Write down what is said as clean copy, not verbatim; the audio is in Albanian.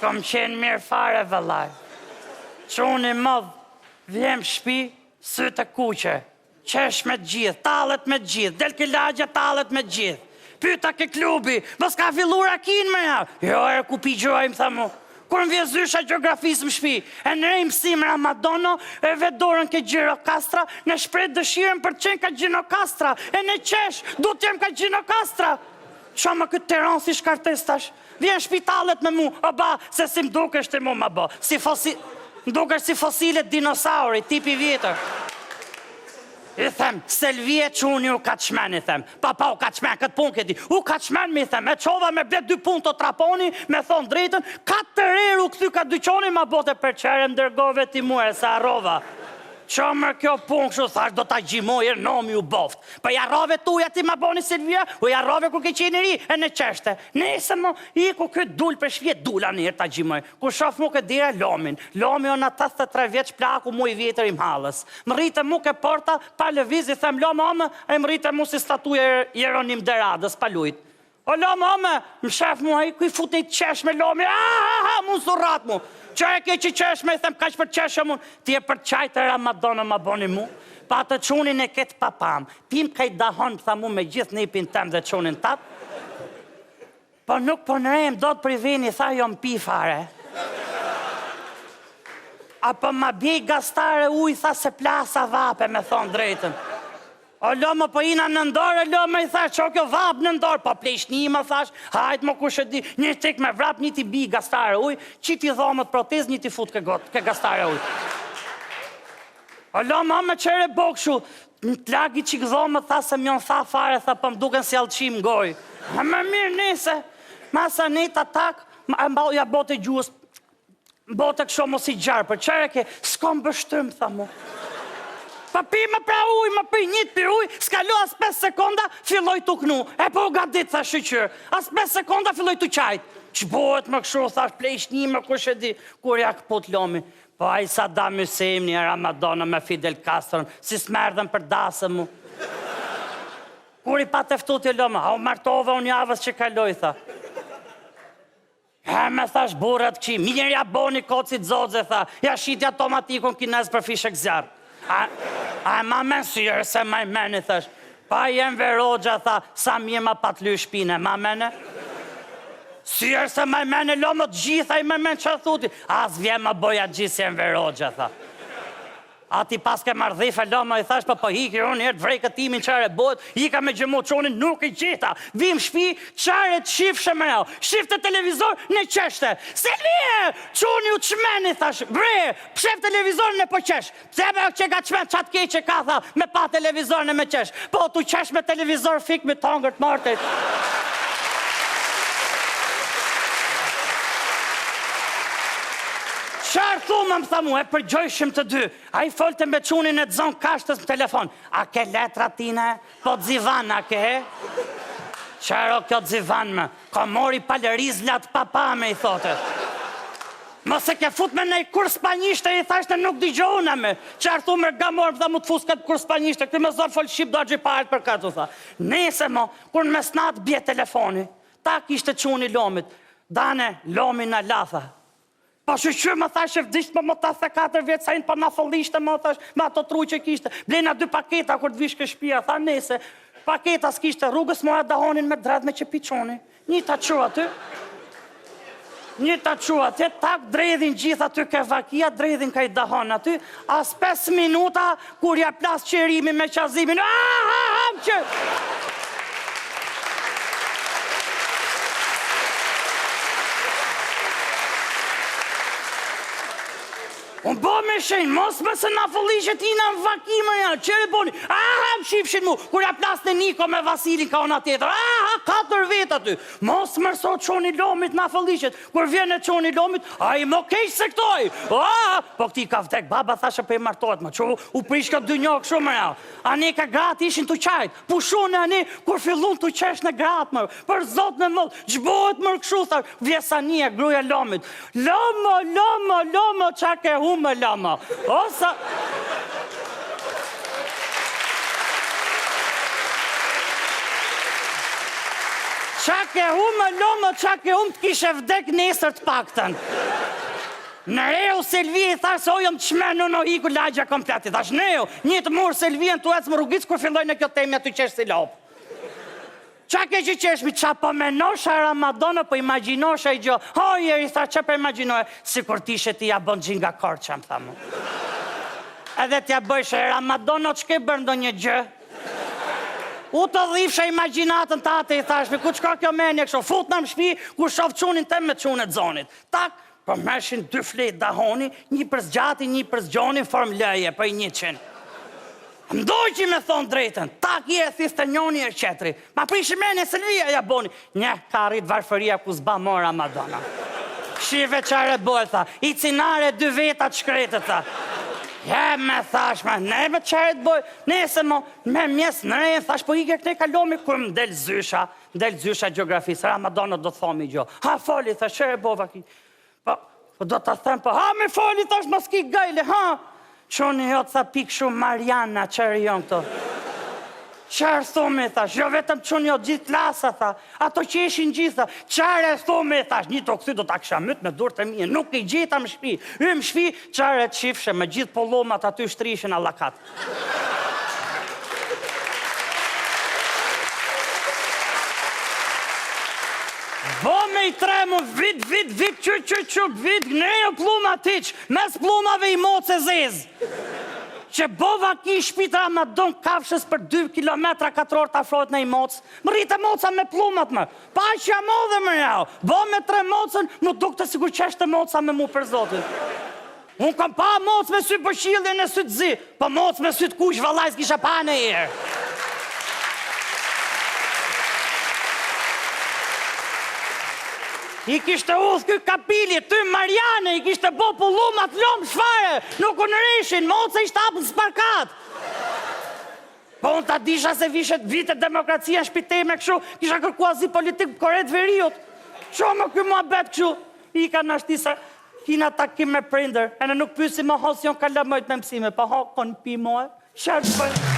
S'kom qenë mirë fare vëllai. Çuni i madh vjen n'shpi, sytë e kuqe, qesh me të gjithë, tallet me të gjithë, del ke lagja tallet me të gjithë. Pyta ke klubi, mos ka fillu rakinë më ja. Jo, e ku pi gjoj, më tha mu. Kur më vjen zysha gjeografisë në shpi, e nrej mësim Ramadono, e ve dorën ke Gjirokastra, ne shpreh dëshirën për të qenë ka Gjinokastra, e ne qesh, du të jem ka Gjinokastra. Ça më këtë Tiranë si shkartes tash? Vjen n'shpi tallet me mu, o ba, se si më dukesh ti mu ma bo, si fosi... më dukesh si fosilet dinosaurit, tipi vjetër. I them, Selvije çuni u ka çmen, i them, pa pa u ka çmen, këtë punë ke di, u ka çmen, mi them, e çova me ble dy punë te traponi, me thonë drejtën, katër herë u kthy ka dyqoni, ma bote për çere më dërgove ti mua, e se harrova. Ça mër kjo punë kështu, thash do ta gjimoj, e nomi u boft. Po i harrove tuja ti ma boni Selvia, u i harrove kur ke qenë i ri, e në qeshte. Nejse mo, iku ky dul për shpije, dula një herë ta gjimoj. Kur shof mu ke dera Lomin, Lomi o na 83 vjeç plaku mu i vjetër i mhallës. Më rrite mu ke porta, pa lëviz i them Lomo ome, ai më rrite mu si statuja e Jeronim De Radës, pa lujt. O Lomo ome, më shef mu ai, ku i fut një qeshme Lomi, ha ha ha, mu surrat mu. Ça e ke që qeshme, i them kaq për qeshëm unë, ti e për qajtë e Ramadono ma boni mu. Pa atë çunin e ketë papam, pim kaj dahon, tha mu me gjithë nipin tem dhe çunin tat. Po nuk po nrehem dot prej veni, tha jo m'pi fare. A po ma bjej gastare ujë, tha se plasa vape, me thonë drejtën. O Lomo po jina nëndor e Lomo i thash ço kjo vap nëndor po pleqni më thash hajt mo kush e di një tik me vrap një t'i bi gastare ujë qiti dhomët protez një t'i fut ke got ke gastare ujë O Lomo me çere bo kshu të lagi çik dhomët tha se m'jon tha fare tha po më duken si allçi n'gojë a më mirë nese masa neta tak ma mbau ja bote gjuhës Bote kështu mo si gjarpër, çfarë e ke? S'kam pështym, tha mu. Pa pi më pra ujë, më pi një të pi ujë, s'kalo as 5 sekonda, filloj të knu. E po u gadit, tha shyqyr. As 5 sekonda filloj të qajt. Ç'bohet më kështu, thash, pleqni më kush e di, kur ja këput lomi. Po ai Saddam Husseini e Ramadana me Fidel Castron, si s'm'erdhën për dasëm mu. Kur i pate ftu ti Lomo, a u martova unë javës që kaloj, tha. He me thash burrat këqij, mirë ja boni kocit Xoxe, tha, ja shiti automatikun kinez për fishekzjarr. A, a e ma men si erë se maj men, i thash. Pa i Enver Hoxha, tha, sa mirë ma pat ly shpine, ma mene? Si erë se maj men, e lo më të gjitha i me men që thuti. As vje më bojaxhi si Enver Hoxha, tha. A ti paske marrë dhife Lomo i thash po po iki unë njëherë të vrej këtë imin çare bohet ika me gjëmu çunin nuk e gjeta vim shpi çare të shifshe më rau shifte televizor ne qeshte Selvije çuni u çmen i thash bre pshef televizorin e po qesh pse be që ka çmen ça të keqe ka tha me pa televizorin e me qesh po tu qesh me televizor fik me tongër të mortit Çfarë thu më më tha mu, e përgjojshim të dy. Ai folte me çunin e të zonë kashtës në telefon. A ke letra tine? Po dzivan, a ke? Çfarë o kjo dzivan më? Ka mori palërizla të papame, i thote. Mos e ke fut me nej kurs spanjishte, i thashtë nuk dëgjona me. Çfarë thu më gamor, më tha mu të fus këtë kurs spanjishte, ky më zor fol shqip do harxhoj paret për këtë, u tha. Nese mo, kur në mesnatë bje telefoni, tak ishte çuni Lomit. Dane, Lomi na la, tha. Po shyqyr më thash që vdiq më më 84 vjet sa po na fëllishte më thash me ato tru që kishte. Blena dy paketa kur të vish ke shtëpia, tha nese. Paketa s'kishte rrugës, mora dahonin me dredh me qepi çuni. Një ta çu aty. Një ta çu aty, tak dredhin gjithë aty ke vakia, dredhin ka i dahon aty. As 5 minuta kur ja plas Qerimi me Qazimin. Ah, ah, ah, që... Unë bo me shenjë, mos më se na fëllishe ti në vaki më ja, qere boni, aha, më shifshin mu, kur ja plas në Niko me Vasilin ka ona tjetër, aha, katër vetë aty, mos më so çuni lomit na fëllishet, Kur vjen e çuni lomit, ai më keq se këtoj. Ah, po këti ka vdek baba thashë po i martohet më. Çu u prish kjo dynjo kështu më. Ani ka gratë ishin tu qajt. Pushun ani kur fillun tu qesh në gratë më. Për zot në moll, ç'bohet më kështu thash. Vje Sania gruaja lomit. Lomo, lomo, lomo, ça ke humë lomo. O sa Ça ke hum, lomë, ça ke hum, të kishe vdek nesër të paktën. Ngreu Selvia i thash se o jom çmen unë o iku lagja komplet i thash ngreu një të mur Selvien tu ec më rrugicë kur filloi në kjo temja tu qesh si lopë. Ça ke që qesh mi ça po menosha Ramadono po imagjinosh ai gjë. Ho jeri tha ça po imagjinoje sikur t'ishe ti ja bën xhinga Korça më tha mu. Edhe t'ja bëjshe Ramadono ç'ke bërë ndonjë gjë? U të dhifsha imagjinatën tate i thash, ku çka kjo menje kështu, futna në shtëpi, ku shoh çunin tem me çunë e zonit. Tak, po merrshin dy fletë dahoni, një për zgjati, një për zgjoni, formë L-je, po i njëqin. M'doqi me thonë drejtën, tak i e thithte njoni e qetri. Ma prishi menjen Selvia ja boni. Nje, ka arrit varfëria ku s'ba mora Madonna. Shife çare bëhet, tha, i cinare dy veta të shkretët, tha. Je, me thash, me, ne me çare të bëj, nese mo, me mjes në re, thash, po ike këne kalomi, kur më del zysha, më del zysha gjeografisë, Ramadana do të thomi gjo. Ha, foli, thash, çare bova ki. Po, po do ta them, po ha me foli thash mos ki gajle, ha. Çuni jot tha pik shumë Mariana, çfarë janë këto? Çfarë thumi, thash, jo vetëm çuni jot, gjithë klasa, tha, ato qeshin gjitha, çfarë thumi, thash, një të kthy do ta kisha myt me durët e mia, nuk i gjeta në shtëpi, hym në shtëpi, çfarë të shifshe, me gjithë pollomat aty shtrishin allakat. Bo me i tremu, vit, vit, vit, qy, qy, qy, vit, gnejo plluma tiq, mes pllumave i mocë e zezë. Që bova ki shpitra ma don kafshës për 2 km katror të afrohet në i mocë. Më rritë moca me pllumat më. Pa që jam odhe më jau. Bo me tre mocën, më dukte sikur qeshte moca me mu për zotin. Unë kam pa mocë me sy përqilljen e sy të zi, po mocë me sy të kuq vallai s'kisha pa ndonjëherë. I kishte udhë ky kapili, ty Mariane, i kishte bo pullumat lomsh fare, nuk u nreshin, moca ishte hapë në sparkat. Po unë ta disha se vishet vitet demokracia në shpi teme kështu, kisha kërku azil politik në Kore të Veriut. Ço më ky muhabet kështu? Ika në ashti se kina takim me prindër, ene nuk pysi më hos jon kalamajt me mësime, po ho, kon pi moe, çfarë të bëj?